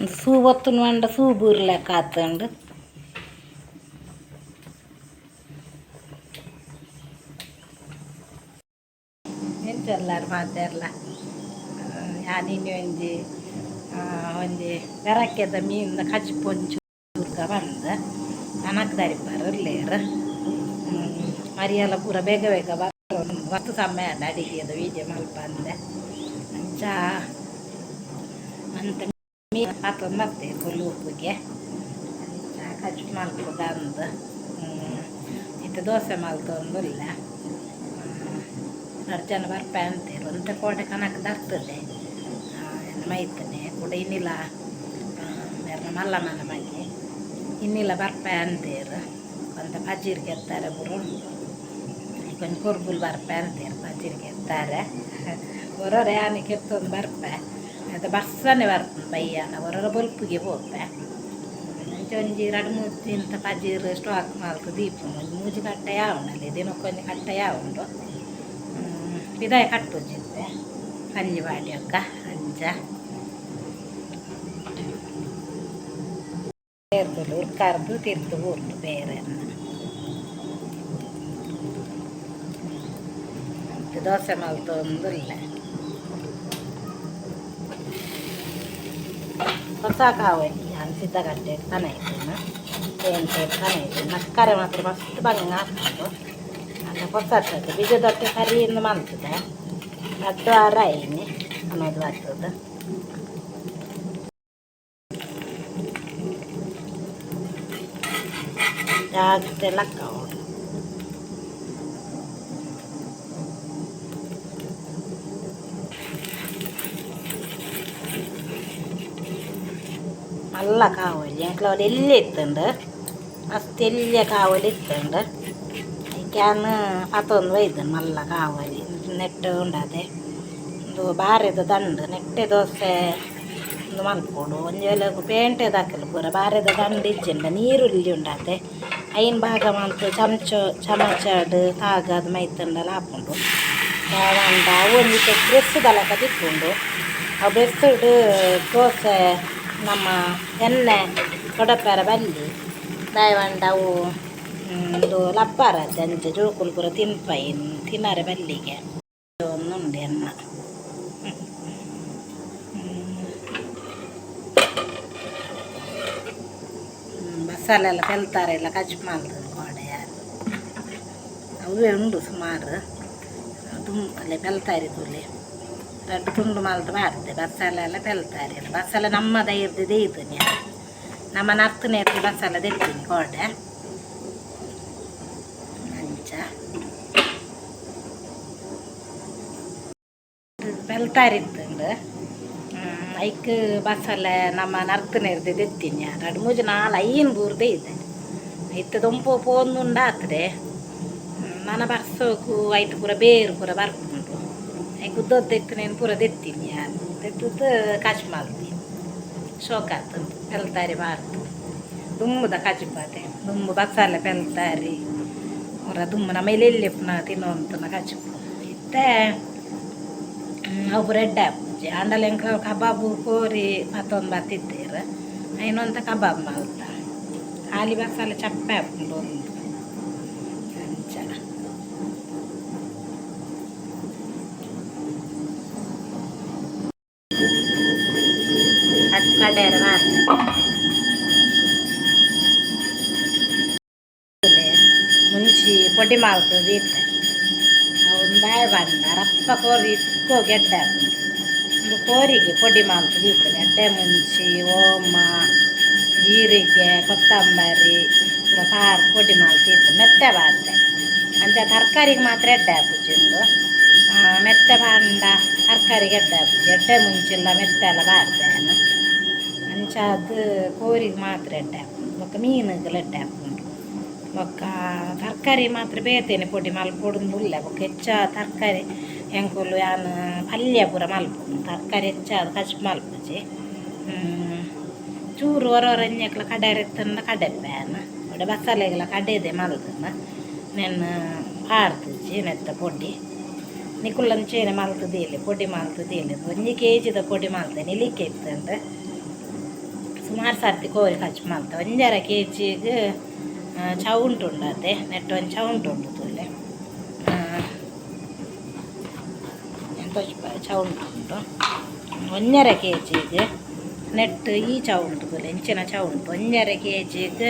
ಸೂ ಒತ್ತುನು ಪಂಡ ಸೂ ಬೂರ್ಲೆಕ್ಕ ಆತುಂಡು. ಎಂಚಲ್ಲಾರ್ ಮಾತೆರ್ಲ ಯಾನ್ ಇನಿ ಒಂಜಿ ಒಂಜಿ ಪೆರಕ್ಕೆದ ಮೀನ್ ಕಜಿಪು ಒಂಚೂರು ಪಂದ್ ಕನಕ್ ದರಿಪರ್ ಉಲ್ಲೆರ್. ಮರಿಯಲ ಪೂರ ಬೇಗ ಬೇಗ ಮಸ್ತ್ ಸಮಯ ಆಂಡ್ ಅಡಿಗೆದ ವೀಡಿಯೋ ಮಲ್ಪಂದೆ. ಅಂಚ ಅಂತ ಮೀನ್ ಪತೊಂದು ಬತ್ತೆ ಬೊಲೂಪುಗೆ. ಅಂಚ ಕಜಿಪು ಮಲ್ಪುಗ ಅಂದ್ ಇತ್ತೆ ದೋಸೆ ಮಲ್ತೊಂದುಲ್ಲೆ. ರಡ್ಡ್ ಜನ ಬರ್ಪೆ ಅಂತೆರ್ ಒಂತೆ ಕೋಡೆ ಕನಕ್ ದರ್ತದೆ ಎನ್ನ ಮೈತನೆ ಕುಡ ಇನ್ನಿಲ ಮೇರ್ನ ಮಲ್ಲ ಮಲ್ಲ ಮಗೆ ಇನ್ನಿಲ ಬರ್ಪೆ ಅಂತೆರ್. ಒಂತೆ ಪಜಿರ್ ಕೆತ್ತಾರೆ ಪೂರ ಉಂಡು. ಒಂಜಿ ಕೊರ್ಬುಲು ಬರ್ಪೆ ಅಂತೆರ್ ಪಜಿರ್ ಕೆತ್ತಾರೆ. ಒರೊರ ಯಾನ್ ಕೆತ್ತೊಂದು ಬರ್ಪೆ. ಅತ ಬರ್ಸನೆ ಬರ್ಪುಂಡು ಬಯ್ಯಾನ ಒರೊರ ಬೊಲ್ಪುಗೆ ಪೋಪೆ. ಅಂಚ ಒಂಜಿ ರಡ್ಡ್ ಮೂಜಿ ದಿನತ ಪಜಿರ್ ಸ್ಟಾಕ್ ಮಲ್ತ್ ದೀಪುನು. ಒಂಜಿ ಮೂಜಿ ಕಟ್ಟೆ ಆವುಂಡಲೆ ದಿನಕ್ಕೊಂಜಿ ಒಂಜಿ ಕಟ್ಟೆ ಆವುಂಡು. ಪಿದಾಯಿ ಕಟ್ಟುಜಿ ಇತ್ತೆ ಕಂಜಿ ಪಾಡ್ಯೊಕ್ಕ ಅಂಚ. ಉರ್ಕಾರ್ದು ತಿರ್ತು ಬೂರ್ಂಡು ಬೇರೆ. ದೋಸೆ ಮಲ್ತೊಂದುಲ್ಲೆ. ಹೊಸ ಕಾವಲಿ ಯಾನ್ ಸಿದ್ಧಗಟ್ಟೆಡ್ ಕನೈದಿನ ಪೇಂಟೆಡ್ ಕನೈದಿನ. ನಕ್ಕರೆ ಮಾತ್ರ ಮಸ್ತ್ ಬಂಗ ಆಪುಂಡು. ಅಂಡ ಪೊಸತ್ತದು ಬಿಜದೊಟ್ಟೆ ಸರಿ ಇಂದು ಮಲ್ತದೆ. ರಡ್ಡ್ ವಾರ ಆಯಿನಿ ಕನೋದು ಬತ್ತುದು. ಜಾಗ್ರತೆ ಲಕ್ಕಾವೊಡು. ಮಲ್ಲ ಕಾವಲಿ ಎಂಕ್ಲ ಅವ್ಲು ಎಲ್ಯ ಇತ್ತುಂಡು. ಮಸ್ತ್ ಎಲ್ಯ ಕಾವಲಿ ಇತ್ತುಂಡು. ಐಕ್ ಯಾನ್ ಪತೊಂದು ಬೈದೆನ್ ಮಲ್ಲ ಕಾವಲಿ ನೆಟ್ಟ್ ಉಂಡಾತೆ. ಉಂದು ಬಾರೆದ ದಂಡು ನೆಟ್ಟೆ ದೋಸೆ ಉಂದು ಮಲ್ಪೊಡು. ಒಂಜಿ ವೇಳೆ ಪೇಂಟೆದಕುಲು ಪೂರ ಬಾರೆದ ದಂಡು ಇಜ್ಜಿಂಡ ನೀರುಳ್ಳಿ ಉಂಡಾತೆ ಐನ್ ಭಾಗ ಮಲ್ತ್ ಚಮಚ ಚಮಚಡ್ ತಾಗಾದ್ ಮೈತ್ಂಡಲ ಆಪುಂಡು. ದಾದಂಡ ಅವು ಒಂಜಿ ಬ್ರೆಸ್ದ ಲೆಕ ತಿಕ್ಕುಂಡು. ಅವು ಬ್ರೆಸ್ಡ್ ದೋಸೆ ನಮ್ಮ ಎಣ್ಣೆ ಕೊಡಪೆರೆ ಬಲ್ಲಿ. ದಾಯೆ ಪಂಡ ಅವು ಉಂದು ಲಪ್ಪರತೆ ಅಂಚ ಜೋಕುಲು ಪೂರ ತಿನ್ಪೈನ್ ತಿನರೆ ಬಲ್ಲಿಗೆ. ಉಂಡು ಎನ್ನ ಬಸಲೆ ಎಲ್ಲ ಪೆಲ್ತಾರೆ ಎಲ್ಲ ಕಜಿಪು ಮಲ್ತುದು ಕೋಡೆ. ಅವೇ ಉಂಡು ಸುಮಾರು ಅಲ್ಲೇ ಪೆಲ್ತಾರಿ ತೂಲೆ. ರಡ್ಡ್ ತುಂಡು ಮಲ್ತ್ ಪಾಡ್ದೆ ಬಸಲೆ ಎಲ್ಲ ಪೆಲ್ತಾರಿ. ಬಸಲೆ ನಮ್ಮ ದೈರ್ದ ದೆಯ್ದಿನಿ. ನಮ್ಮ ನರ್ತುನೇರ್ದ್ ಬಸಲೆ ದೆತ್ತೀನಿ ಕೋಡೆ. ಅಂಚ ಪೆಲ್ತಾರಿ ಇತ್ತುಂಡು. ಐಕ್ ಬಸಲೆ ನಮ್ಮ ನರ್ತುನೇರ್ದ್ ದೆತ್ತೀನಿ. ರಡ್ಡ್ ಮೂಜಿ ನಾಲ್ ಐನ್ ಬೂರ್ದೆ ಇದೆ. ಇತ್ತೆ ದೊಂಪು ಪೋಂದುಂಡಾತ್ರೆ ನನ ಬರ್ಸೋಗು ಐಟ್ ಪೂರ ಬೇರು ಪೂರ ಬರ್ಪುಂಡು. ಐಕ್ ಉದ್ದೊದ್ದ ಇತ್ತಿನೇನು ಪೂರ ದೆತ್ತೀನಿ ಯಾನ್. ದೆತ್ತುದು ಕಜಿಪು ಮಲ್ತೀನಿ. ಶೋಕಾತುಂಡು ಪೆಲ್ತಾರಿ ಪಾಡ್ದು. ದುಂಬುದ ಕಜಿಪು ದುಂಬು ಬಸಲೆ ಪೆಲ್ತಾರಿ ಪೂರ ದುಂಬು ನಮ್ಮ ಎಲ್ಯ ಉಪ್ಪುನಗ ತಿನ್ನೊಂತುನ ಕಜಿಪು. ಇತ್ತೆ ಅವು ಪೂರ ಎಡ್ಡೆ ಆಪುಜಿ. ಆಂಡಲ ಎಂಕ್ಲ ಕಬಾಬು ಕೋರಿ ಪತೊಂದು ಬತ್ತಿತ್ತೆರ್ ಐನ್ ಒಂತೆ ಕಬಾಬ್ ಮಲ್ತ. ಖಾಲಿ ಬಸಲೆ ಚಪ್ಪೆ ಆಪುಂಡು ಒಂದು. ಅಂಚ ಕಜಿಪು ಕಡೆಯರೆ ಮಾತ್ರ ಮುಂಚಿ ಪೊಡಿ ಮಲ್ತ್ ದೀತೆ. ಅವು ದಾಯೆ ಪಂಡ ರಪ್ಪ ಕೋರಿ ಇಕ್ಕೋಗ್ ಎಡ್ಡೆ ಆಪುಂಡು. ಉಂದು ಕೋರಿಗೆ ಪೊಡಿ ಮಲ್ತ್ ದೀಪೆರ್. ಎಡ್ಡೆ ಮುಂಚಿ ಓಮ ಜೀರಿಗೆ ಕೊತ್ತಂಬರಿ ಪೂರ ಪಾಡ್ದ್ ಪೊಡಿ ಮಲ್ತ್ ದೀತೆ ಮೆತ್ತೆ ಪಾಡ್ದೆ. ಅಂಚ ತರಕಾರಿಗೆ ಮಾತ್ರ ಎಡ್ಡೆ ಆಪುಜಿ ಉಂದು. ಮೆತ್ತೆ ಪಾಂಡ ತರಕಾರಿಗೆ ಎಡ್ಡೆ ಆಪುಜಿ. ಎಡ್ಡೆ ಮುಂಚಿಲ ಮೆತ್ತೆಲ ಪಾಡ್ದೆ ಯಾನ್. ಅಂಚಾದ್ ಕೋರಿಗೆ ಮಾತ್ರ ಎಡ್ಡೆ ಆಪುಂಡು. ಬೊಕ್ಕ ಮೀನುಗುಲ ಎಡ್ಡೆ ಆಪುಂಡು. ಬೊಕ್ಕ ತರಕಾರಿ ಮಾತ್ರ ಬೇತೆನೆ ಪೊಡಿ ಮಲ್ಪೊಡುಂದು ಉಲ್ಲೆ. ಬೊಕ್ಕ ಹೆಚ್ಚ ತರಕಾರಿ ಎಂಕುಲು ಯಾನ್ ಪಲ್ಯ ಪೂರ ಮಲ್ಪುನು. ತರಕಾರಿ ಹೆಚ್ಚಾದ್ ಕಜಿಪು ಮಲ್ಪುಜಿ. ಚೂರು ಒರ ಒರ ಒಂಜೆಕ್ಲ ಕಡೆರೆ ಇತ್ತುಂಡ ಕಡೆಪೆ ಯಾನ್. ಬೊಡ ಬಸಲೆಗ್ಲ ಕಡೆದೆ ಮಲ್ದುನ. ನೆನ್ ಪಾಡ್ದಿಜಿ ನೆತ್ತ ಪೊಡಿ. ನಿಕುಲು ಅಂಚೆನೆ ಮಲ್ತ್ ದೀಲೆ ಪೊಡಿ ಮಲ್ತ್ ದೀಲೆ. ಒಂಜಿ ಕೆ ಜಿದ ಪೊಡಿ ಮಲ್ತೆ ನಿಲಿಕೆ ಇತ್ತುಂಡು. ಸುಮಾರು ಸರ್ತಿ ಕೋರಿ ಖರ್ಚು ಮಲ್ತ ಒಂಜರ ಕೆ ಜಿಗ್ ಚೌಂಟು ಉಂಡತೆ ನೆಟ್ ಒಂಜಿ ಚೌಂಟು ಉಂಡು ತೂಲೆ ಚೌಂಟು ಉಂಡು 1.5 ಕೆ ಜಿಗ್ ನೆಟ್ ಈ ಚೌಂಟು ತೂಲೆ ಇಂಚಿನ ಚೌಂಟು 1.5 ಕೆ ಜಿಗ್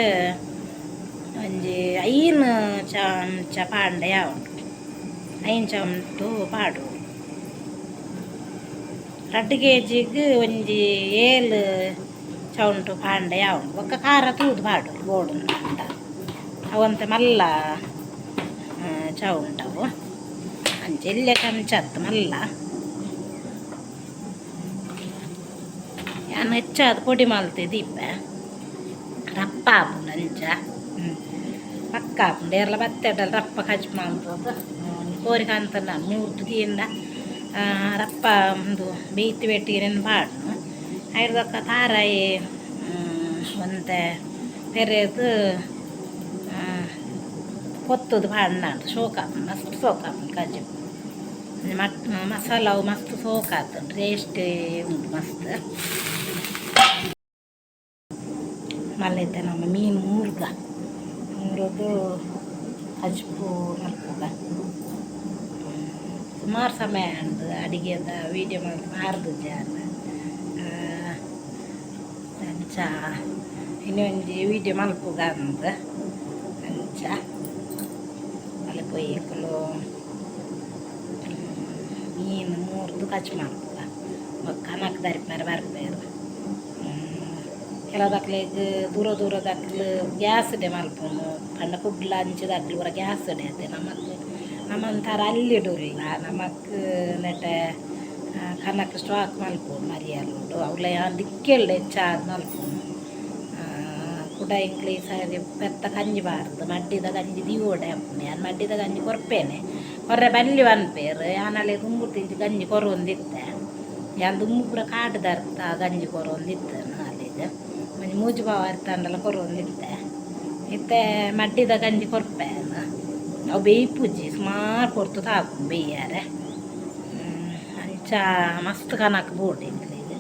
ಒಂಜಿ 5 ಚಮಚ ಪಾಂಡೆ ಉಂಡು 5 ಚಮಟು ಪಾಡು 2 ಕೆ ಜಿಗ್ ಒಂಜಿ 7 ಚೌಂಟು ಪಾಂಡೆ ಉಂಡು ಬೊಕ್ಕ ಖಾರ ತೂದು ಪಾಡು ಬೋಡು ಅಂತ ಅವಂತೆ ಮಲ್ಲ ಚೌಂಟವು ಅಂಚ ಎಲ್ಯ ಚಮಚತ್ತು ಮಲ್ಲ ಯಾನ್ ಹೆಚ್ಚಾದ್ ಪೊಡಿ ಮಲ್ತಿದ್ದೀಪ ರಪ್ಪ ಆಪುಂಡು ಅಂಚ ಪಕ್ಕ ಆಪುಂಡು ಏರ್ಲ ಬತ್ತೆಡಲ್ ರಪ್ಪ ಕಜ್ಜು ಮಲ್ತದು ಕೋರಿ ಕಾಂತನ ಮೂರ್ದು ದೀಂಡ ರಪ್ಪ ಒಂದು ಬೇಯ್ತಿ ಬೆಟ್ಟಿಗೆ ಪಾಡ್ನು ಐರ್ದೊಕ್ಕ ತಾರಾಯಿ ಒಂತೆ ಪೆರೆದು ಪೊತ್ತುದು ಪಾಡ್ನಾಂಡು ಸೋಕಾಪುಂಡು ಮಸ್ತ್ ಸೋಕಾಪುಂಡು ಕಜ್ಜು ಮಸಾಲ ಅವು ಮಸ್ತ್ ಸೋಕಾತುಂಡು ಟೇಸ್ಟ್ ಉಂಟು ಮಸ್ತ್ ಮಲ್ಲೆತ್ತೆ ನಮ್ಮ ಮೀನು ಮೂರ್ಗ ಮೂರದು ಕಜ್ಪು ಮಲ್ಪುಗ ಸುಮಾರು ಸಮಯ ಉಂಟು ಅಡಿಗೆದ ವೀಡಿಯೋ ಮಲ್ತ್ ಪಾರ್ದು ಜಾನ ಅಂಚ ಇನಿ ಒಂಜಿ ವೀಡಿಯೋ ಮಲ್ಪುಗ ಅಂದ್ ಅಂಚ ಅಲ್ಲ ಪೋಯಿ ಮೀನು ಮೂರ್ದು ಕಜ್ಜು ಮಲ್ಪುಗ ಬೊಕ್ಕ ಕನಕ್ ದರಿಪೆರೆ ಬರ್ಪೆರ್ ಕೆಲವುದಕ್ಲೆಗ್ ದೂರ ದೂರದಕ್ಲು ಗ್ಯಾಸ್ ಡೆ ಮಲ್ಪುನು ಪಂಡ ಕುಡ್ಲ ಅಂಚಿದಕ್ಲು ಪೂರ ಗ್ಯಾಸ್ ಡೆ ಅತೆ ನಮಕ್ ನಮಂತರ ಅಲ್ಲಿಡುಲ್ಲ ನಮಕ್ ನೆಟೆ ಕನಕ್ ಸ್ಟಾಕ್ ಮಲ್ಪುನು ಮರಿಯಲುಡು ಅವ್ಲ ಯಾನ್ ದಿಕ್ಕೆಲ್ಡ್ ಹೆಚ್ಚಾದ್ ಮಲ್ಪುನು ಕುಡ ಎಂಕ್ಲೆ ಈ ಸಾರಿ ಪೆತ್ತ ಕಂಜಿ ಪಾಡ್ದು ಮಡ್ಡಿದ ಕಂಜಿ ದೀವೊಡೆ ಆಪುಂಡು ಯಾನ್ ಮಡ್ಡಿದ ಕಂಜಿ ಕೊರ್ಪೇನೆ ಕೊರ್ರೆ ಬಲ್ಲಿ ಪನ್ಪೆರ್ ಯಾನ್ ದುಂಬು ತಿಂಚಿ ಗಂಜಿ ಕೊರೊಂದಿತ್ತೆ ಯಾನ್ ದುಂಬು ಪೂರ ಕಾಡ್ ದರ್ತ ಗಂಜಿ ಕೊರೊಂದಿತ್ತೆ ಅಲೆಗ್ ಒಂಜಿ ಮೂಜಿ ಪಾವು ಅರ್ತಂಡಲ ಕೊರೊಂದಿತ್ತೆ ಇತ್ತೆ ಮಡ್ಡಿದ ಗಂಜಿ ಕೊರ್ಪೆ ಅವು ಬೇಯ್ಪುಜಿ ಸುಮಾರು ಪೊರ್ತು ತಾಪುಂಡು ಬೇಯ್ಯಾರೆ ಅಂಚ ಮಸ್ತ್ ಕನಕ್ ಬೋಡು ಎಂಕ್ಲೆಗ್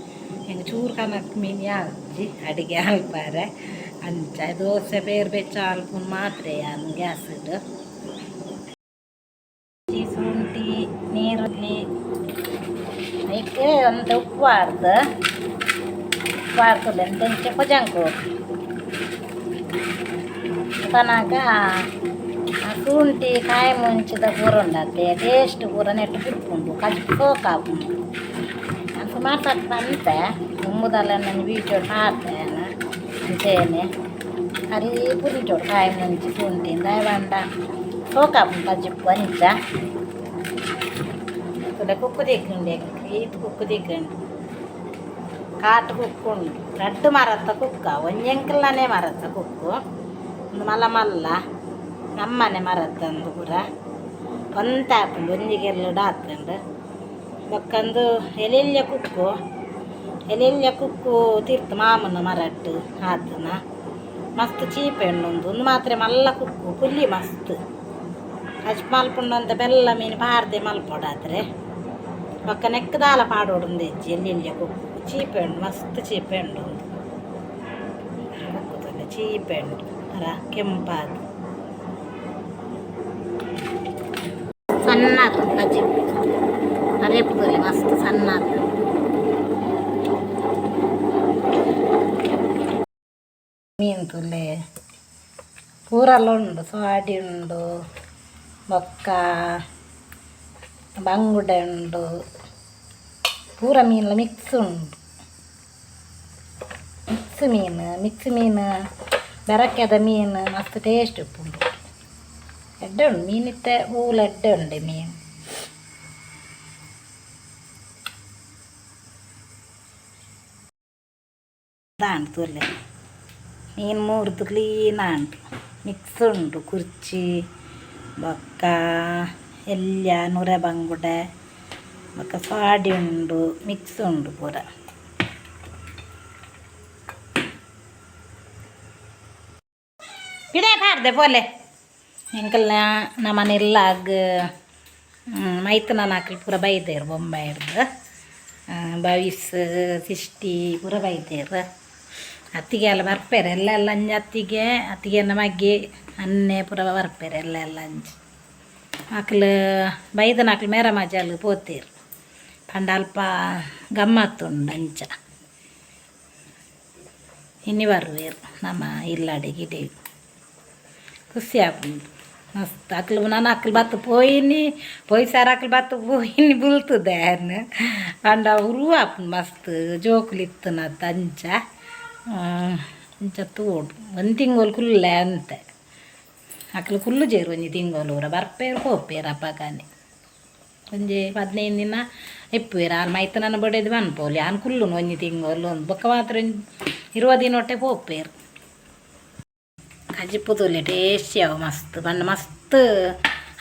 ಎಂಕ್ ಚೂರು ಕನಕ್ ಮೀನ್ ಯಾವ್ಜಿ ಅಡಿಗೆ ಮಲ್ಪರೆ ಅಂಚ ದೋಸೆ ಪೇರ್ ಬೆಚ್ಚ ಮಲ್ಪುನು ಮಾತ್ರ ಯಾನ್ ಗ್ಯಾಸ್ಡ್ ಶುಂಠಿ ನೀರುಳ್ಳಿ ಐಕ್ ಒಂತೆ ಉಪ್ಪು ಪಾಡ್ದು ಉಪ್ಪು ಪಾಡ್ದು ಎಂತೆಂಚ ಕೊಜಂಕು ತನಕ ಶುಂಠಿ ಕಾಯಿ ಮುಂಚಿದ ಪೂರ ಉಂಡತ್ತೆ ಟೇಸ್ಟ್ ಪೂರ ನೆಟ್ ಬುಡ್ಪುಂಡು ಕಜ್ಜು ಸೋಕಾಪುಂಡು ನಾನು ಸುಮಾರು ಸರ್ತಿ ಪಂತೆ ದುಂಬುದಲ್ಲ ನನ್ನ ವೀಡಿಯೋ ಪಾಡ್ದೆ ಅಂಚೆನೆ ಅರಿ ಪುರಿಚೋಡು ಕಾಯಿ ಮುಂಚಿ ಶುಂಠಿ ದಾಯೆ ಪಂಡ ಸೋಕಾಪುಂಡು ಕಜ್ಜಿಪ್ಪು ಅಂಚ ತೂಲೆ ಕುಕ್ಕು ತಿಕ್ಕುಂಡು ಈತ್ ಕುಕ್ಕು ತಿಕ್ಕುಂಡು ಕಾಟು ಕುಕ್ಕು ಉಂಡು ರಡ್ಡ್ ಮರತ್ತ ಕುಕ್ಕ ಒಂಜಿ ಎಂಕಲ್ನನೇ ಮರತ್ತ ಕುಕ್ಕು ಉಂದು ಮಲ್ಲ ಮಲ್ಲ ನಮ್ಮನೆ ಮರತ್ತಂದು ಪೂರ ಒಂತೆ ಆಪುಂಡು ಒಂಜಿ ಗೆಲ್ಲುಡು ಆತುಂಡು ಬೊಕ್ಕಂದು ಎಲ್ಯ ಕುಕ್ಕು ಎಲ್ಯ ಕುಕ್ಕು ತಿರ್ತು ಮಾಮನ ಮರಟ್ ಆತನ ಮಸ್ತ್ ಚೀಪೆ ಉಂಡು ಉಂದು ಉಂದು ಮಾತ್ರ ಮಲ್ಲ ಕುಕ್ಕು ಪುಲ್ಲಿ ಮಸ್ತ್ ಕಜ್ಜು ಮಲ್ಪುಂಡು ಅಂತ ಬೆಲ್ಲ ಮೀನು ಪಾಡ್ದೆ ಮಲ್ಪೊಡಾತ್ರೆ ಬೊಕ್ಕ ನೆಕ್ಕ್ ದಾಲ ಪಾಡೊಡು ಇಜ್ಜಿ ಎಲ್ಯ ಕುಕ್ಕು ಚೀಪೆ ಉಂಡು ಮಸ್ತ್ ಚೀಪೆ ಉಂಡು ಉಂದು ಕುಕ್ಕು ತೂಲೆ ಚೀಪೆ ಉಂಡು ಪೂರ ಕೆಂಪಾದ್ ಸಣ್ಣ ಆತುಂಡು ಕಜ್ಜಿಪ್ಪು ಅರೇಪು ತೂಲೆ ಮಸ್ತ್ ಸಣ್ಣ ಆತುಂಡು ಮೀನು ತೂಲೆ ಪೂರಲ ಉಂಡು ಸೋಡಿ ಉಂಡು ಬೊಕ್ಕ ಬಂಗುಡೆ ಉಂಡು ಪೂರ ಮೀನ್ಲ ಮಿಕ್ಸ್ ಉಂಡು ಮಿಕ್ಸ್ ಮೀನು ಮಿಕ್ಸ್ ಮೀನು ಬೆರಕೆದ ಮೀನು ಮಸ್ತ್ ಟೇಸ್ಟ್ ಉಪ್ಪುಂಡು ಎಡ್ಡೆ ಉಂಡು ಮೀನು ಇತ್ತೆ ಹೂಲು ಎಡ್ಡೆ ಉಂಡು ಮೀನು ದಾಂಡು ತೂಲೆ ಮೀನು ಮೂರ್ದು ಕ್ಲೀನ್ ಆಂಡ್ ಮಿಕ್ಸ್ ಉಂಡು ಕುರ್ಚಿ ಬೊಕ್ಕ ಎಲ್ಯ ನುರೆ ಬಂಗುಡೆ ಬೊಕ್ಕ ಸಾಡಿ ಉಂಡು ಮಿಕ್ಸ್ ಉಂಡು ಪೂರ ಪಿದಾಯಿ ಪಾಡ್ದೆ ಪೋಲೆ ಎಂಕಲ್ನ ನಮನ ಇಲ್ಲಾಗ್ ಮೈತುನನಕುಲು ಪೂರ ಬೈದೆರ್ ಬೊಂಬಾಯಿಡ್ದ್ ಬವಿಸ್ ಸಿಷ್ಟಿ ಪೂರ ಬೈದೆರ್. ಅತ್ತಿಗೆ ಎಲ್ಲ ಬರ್ಪೇರೆ ಎಲ್ಲ ಎಲ್ಲ ಅಂಜಿ ಅತ್ತಿಗೆ ಅತ್ತಿಗೆನ ಮಗ್ಗಿ ಅನ್ನೆ ಪೂರ ಬರ್ಪೇರೆ ಎಲ್ಲ ಎಲ್ಲ ಅಂಜಿ ಅಕ್ಲು ಬೈದನ ಅಕ್ಲು ಮೇರ ಮಜಾಲು ಪೋತೀರು ಪಂಡ ಅಲ್ಪ ಗಮ್ಮತ್ತುಂಡು ಅಂಚ ಇನ್ನಿ ಬರುವೇರು ನಮ್ಮ ಇಲ್ಲಾಡೆ ಗಿಡೆ ಖುಷಿ ಆಪುಂಡು ಮಸ್ತ್ ಅಕ್ಲು ನಾನು ಅಕ್ಲು ಬತ್ತು ಪೋಯಿನಿ ಪೋಯಿ ಸಾರ ಅಕ್ಲು ಬತ್ತು ಪೋಯಿನಿ ಬುಲ್ತದೆ ಪಂಡ ಉರು ಆಪುಂಡು ಮಸ್ತ್ ಜೋಕುಲು ಇತ್ತುನತ್ತ ಅಂಚ ಅಂಚ ತೂಡು ಒಂದು ತಿಂಗಳು ಕುಲ್ಲೆ ಅಂತೆ ಅಕ್ಲು ಕುಲ್ಲು ಜೇರು ಒಂಜಿ ತಿಂಗಳು ಊರ ಬರ್ಪೇರು ಪೋಪೇರು ಅಪ್ಪಗಾನೆ ಒಂಜಿ 15 ದಿನ ಇಪ್ಪುವೇರು ಆರು ಮೈತ ನನ್ನ ಬಡೇದು ಪನ್ಪೋಲಿ ಆನ್ ಕುಲ್ಲುನು ಒಂಜಿ ತಿಂಗಳು ಒಂದು ಬೊಕ್ಕ ಮಾತ್ರ 20 ದಿನ ಒಟ್ಟೆ ಪೋಪೇರು. ಕಜಿಪು ತೂಲೆ ಟೇಸ್ಟಿ ಅವು ಮಸ್ತ್ ಬಣ್ಣ ಮಸ್ತ್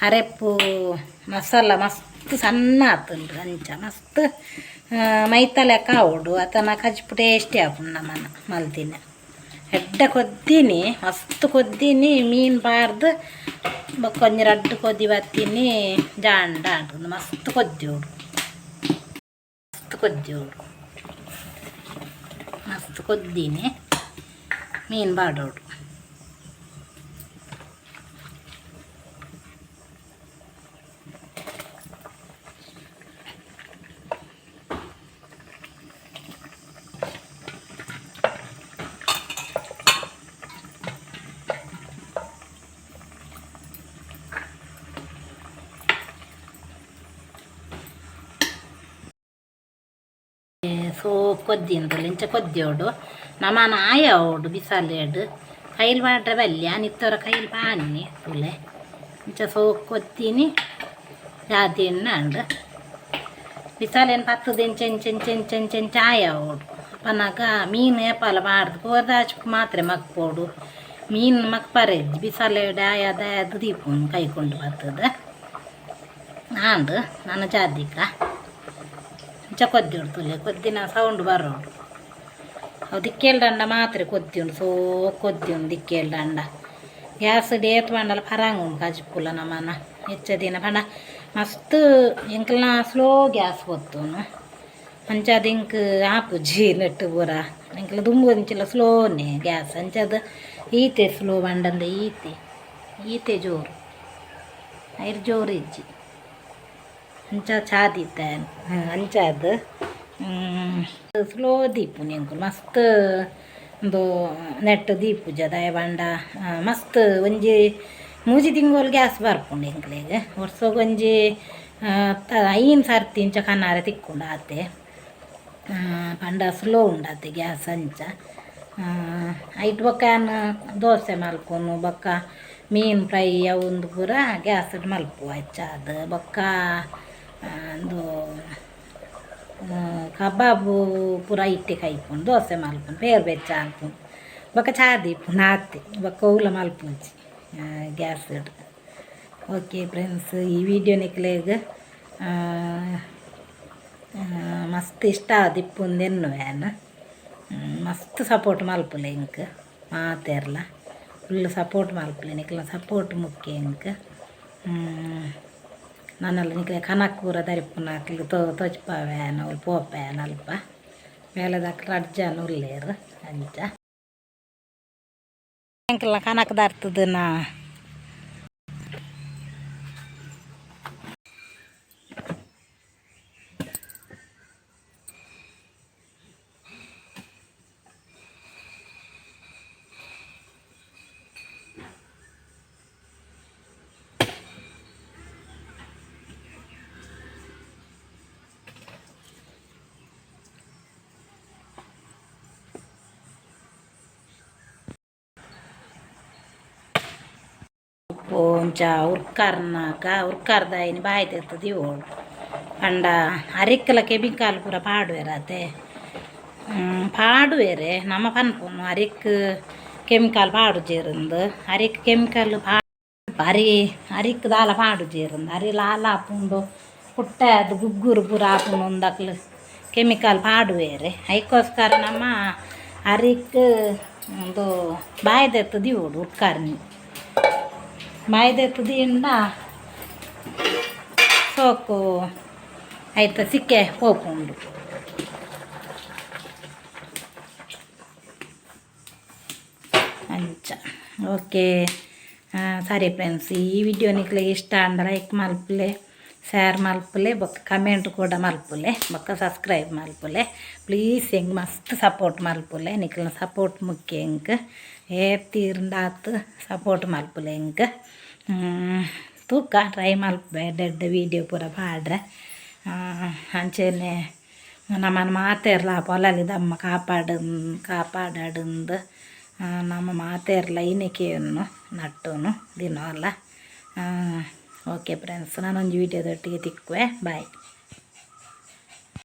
ಅರೆಪ್ಪು ಮಸಾಲ ಮಸ್ತ್ ಸಣ್ಣ ಆತುಂಡು ಅಂಚ ಮಸ್ತ್ ಮೈತ ಲೆಕ್ಕ ಆವೊಡು ಅತನ ಕಜಿಪು ಟೇಸ್ಟಿ ಆಪುಂಡು ನಮನ ಮಲ್ತಿನ ಎಡ್ಡೆ ಕೊದ್ದಿನಿ ಮಸ್ತ್ ಕೊದ್ದಿನಿ ಮೀನು ಪಾರ್ದು ಬೊಕ್ಕ ಒಂಜಿ ರಡ್ಡ್ ಕೊದ್ದಿ ಬತ್ತೀನಿ ಜಾಂಡ ಆಂಡ್ ಮಸ್ತ್ ಕೊದ್ದಿಯೋಡು ಮಸ್ತ್ ಕೊದ್ದಿಯೋಡು ಮಸ್ತ್ ಕೊದ್ದಿನಿ ಮೀನು ಪಾಡೋಡು. ಸೋಪ್ ಕೊದ್ದಿಂದಲ್ಲ ಇಂಚ ಕೊದ್ದಿಯೋಡು ನಮನ ಆಯೋಡು ಬಿಸಾಲೇಡು ಕೈಲಿ ಪಾಡ್ರೆ ಬಲ್ಲಿ ಆನಿತ್ತವರ ಕೈಲಿ ಪಾನಿ ತುಲೆ ಇಂಚ ಸೋಪ್ ಕೊತ್ತೀನಿ ಜಾತಿ ಎಣ್ಣೆ ಬಿಸಾಲೇನು ಪತ್ತದ ಎಂಚ ಎಂಚ ಎಂಚ ಎಂಚ ಎಂಚ ಎಂಚ ಆಯೋಡು ಪನಗ ಮೀನು ಏಪಾಲ ಬಾರ್ದು ಕೋದಾಚು ಮಾತ್ರೆ ಮಕ್ಪೋಡು ಮೀನು ಮಕ್ಪರೆಜ್ಜಿ ಬಿಸಾಲೇಡು ಆಯಾದ ಆಯದು ದೀಪುನು ಕೈಕೊಂಡು ಬರ್ತದ ಆಂಡ್ ನನ್ನ ಜಾದಿಕ ಇಂಚ ಕೊದ್ದಿಡು ತುಲೆ ಕೊದ್ದಿನ ಸೌಂಡ್ ಬರೋಡು ಅವು ದಿಕ್ಕೇಲ್ದಂಡ ಮಾತ್ರೆ ಕೊದ್ದಿಂಡು ಸೋ ಕೊದ್ದಿಂಡು ದಿಕ್ಕೇಲ್ದಂಡ ಗ್ಯಾಸ್ ಏತ್ ಪಂಡಲ ಪರಂಗ್ ಉಂಡು ಕಜಿಪುಲ ನಮನ ಹೆಚ್ಚ ದಿನ ಪಂಡ ಮಸ್ತ್ ಎಂಕಲ್ನ ಸ್ಲೋ ಗ್ಯಾಸ್ ಪೊತ್ತುನು ಅಂಚಾದ್ ಎಂಕ್ ಆಪುಜಿ ನೆಟ್ ಪೂರ ಎಂಕ್ಲ ದುಂಬು ಅಂಚಿಲ ಸ್ಲೋನೆ ಗ್ಯಾಸ್ ಅಂಚಾದ್ ಈತೆ ಸ್ಲೋ ಪಂಡಂದ ಈತೆ ಈತೆ ಜೋರು ಐರ್ ಜೋರು ಇಜ್ಜಿ ಅಂಚ ಚಾದಿತ್ತೆ ಅಂಚಾದ್ ಸ್ಲೋ ದೀಪುನಿ ಎಂಕುಲು ಮಸ್ತ್ ಉಂದು ನೆಟ್ ದೀಪುಜ ದಾಯೆ ಪಂಡ ಮಸ್ತ್ ಒಂಜಿ ಮೂಜಿ ತಿಂಗೊಲು ಗ್ಯಾಸ್ ಬರ್ಪುಂಡು ಎಂಕ್ಲೆಗ್ ವರ್ಸೊಗು ಒಂಜಿ 5 ಸರ್ತಿ ಇಂಚ ಕನಾರೆ ತಿಕ್ಕುಂಡು ಆತೆ ಪಂಡ ಸ್ಲೋ ಉಂಡಾತೆ ಗ್ಯಾಸ್ ಅಂಚ ಐಟ್ ಬೊಕ್ಕ ಯಾನ್ ದೋಸೆ ಮಲ್ಪುನು ಬೊಕ್ಕ ಮೀನು ಫ್ರೈ ಅವು ಉಂದು ಪೂರ ಗ್ಯಾಸ್ಡ್ ಮಲ್ಪುವ ಹೆಚ್ಚಾದ್ ಬೊಕ್ಕ ಉಂದು ಕಬಾಬು ಪೂರ ಇಟ್ಟೆ ಕೈಪುಂಡು ದೋಸೆ ಮಲ್ಪುನು ಪೇರು ಬೆಚ್ಚ ಆಲ್ಪುನು ಬೊಕ್ಕ ಚಾ ದೀಪುನು ಆತೆ ಬೊಕ್ಕ ಒವ್ಲ ಮಲ್ಪುಜಿ ಗ್ಯಾಸ್ಡ್. ಓಕೆ ಫ್ರೆಂಡ್ಸ್, ಈ ವಿಡಿಯೋ ನಿಕ್ಲೆಗ್ ಮಸ್ತ್ ಇಷ್ಟ ಆದಿಪ್ಪುಂದು ಎನ್ನುವೆ ಯಾನ್. ಮಸ್ತ್ ಸಪೋರ್ಟ್ ಮಲ್ಪುಲೆ ಎಂಕ್ ಮಾತೆರ್ಲ ಫುಲ್ ಸಪೋರ್ಟ್ ಮಲ್ಪುಲೆ ನಿಕ್ಲೆನ ಸಪೋರ್ಟ್ ಮುಖ್ಯ ಎಂಕ್. ನನಲ ನಿಕ್ಲೆ ಕನಕ್ ಪೂರ ದರಿಪುನ ಅಕ್ಲು ತೋಜ್ಪಾವೆ ಅವ್ಲು ಪೋಪೆ ಅಲ್ಪ ಬೇಲೆದಕ್ಲು ರಡ್ಡ್ ಜನ ಉಲ್ಲೆರ್ ಅಂಚ ಎಂಕಲ್ನ ಕನಕ್ ದರ್ತುದು ಒಂಚ ಉರ್ಕಾರ್ನಾಕ ಉರ್ಕಾರ್ದಾಯಿನಿ ಬಾಯಿ ತೆಗ್ದು ದೀವೊಡು ಪಂಡ ಅರಿಕ್ಕಲ ಕೆಮಿಕಲ್ ಪೂರ ಪಾಡುವೆರ್ ಆತೆ ಪಾಡುವೆರೆ ನಮ ಪನ್ಪುನು ಅರಿಕ್ ಕೆಮಿಕಲ್ ಪಾಡುಜೆರುಂದು ಅರಿಕ್ ಕೆಮಿಕಲ್ ಅರಿ ಅರಿಕ್ ದಾಲ ಪಾಡುಜೆರುಂದು ಅರಿ ಲಾಲ ಆಪುಂಡು ಪುಟ್ಟೆ ಅದು ಗುಗ್ಗುರು ಪೂರ ಆಪುಂಡು ಉಂದಕ್ಲು ಕೆಮಿಕಲ್ ಪಾಡುವೆರೆ ಐಕೋಸ್ಕರ ನಮ್ಮ ಅರಿಕ್ ಉಂದು ಬಾಯಿ ದೆತ್ತ್ ದೀವೊಡು ಉರ್ಕಾರ್ನಿ ಬಾಯಿ ದೆತ್ತ್ ದೀಂಡ ಸೋಕು ಐತ ಸಿಕ್ಕೆ ಪೋಪುಂಡು. ಅಂಚ. ಓಕೆ, ಸರಿ ಫ್ರೆಂಡ್ಸ್, ಈ ವಿಡಿಯೋ ನಿಕ್ಲೆಗ್ ಇಷ್ಟ ಆಂಡ ಲೈಕ್ ಮಲ್ಪುಲೆ, ಶೇರ್ ಮಲ್ಪುಲೆ, ಬೊಕ್ಕ ಕಮೆಂಟ್ ಕೂಡ ಮಲ್ಪುಲೆ, ಬೊಕ್ಕ ಸಬ್ಸ್ಕ್ರೈಬ್ ಮಲ್ಪುಲೆ. ಪ್ಲೀಸ್, ಎಂಕ್ ಮಸ್ತ್ ಸಪೋರ್ಟ್ ಮಲ್ಪುಲೆ. ನಿಕ್ಲೆನ ಸಪೋರ್ಟ್ ಮುಖ್ಯ ಎಂಕ್. ಏತ್ ತೀರ್ಂಡಾತ್ ಸಪೋರ್ಟ್ ಮಲ್ಪುಲೆ ಎಂಕ್. ತೂಕ, ಟ್ರೈ ಮಲ್ಪೆ ಎಡ್ಡೆ ಎಡ್ಡೆ ವೀಡಿಯೋ ಪೂರ ಪಾಡ್ರೆ. ಅಂಚೆನೆ ನಮನ್ ಮಾತೆರ್ಲ ಪೊಲಲಿದಮ್ಮ ಕಾಪಾಡು ಕಾಪಾಡಾಡುಂದು ನಮ್ಮ ಮಾತೆರ್ಲ ಇನಿಕೆಯನ್ನು ನಟ್ಟುನು ದಿನೋಲ. ಓಕೆ ಫ್ರೆಂಡ್ಸ್, ನಾನೊಂಜಿ ವೀಡಿಯೋದೊಟ್ಟಿಗೆ ತಿಕ್ಕುವೆ. ಬಾಯ್.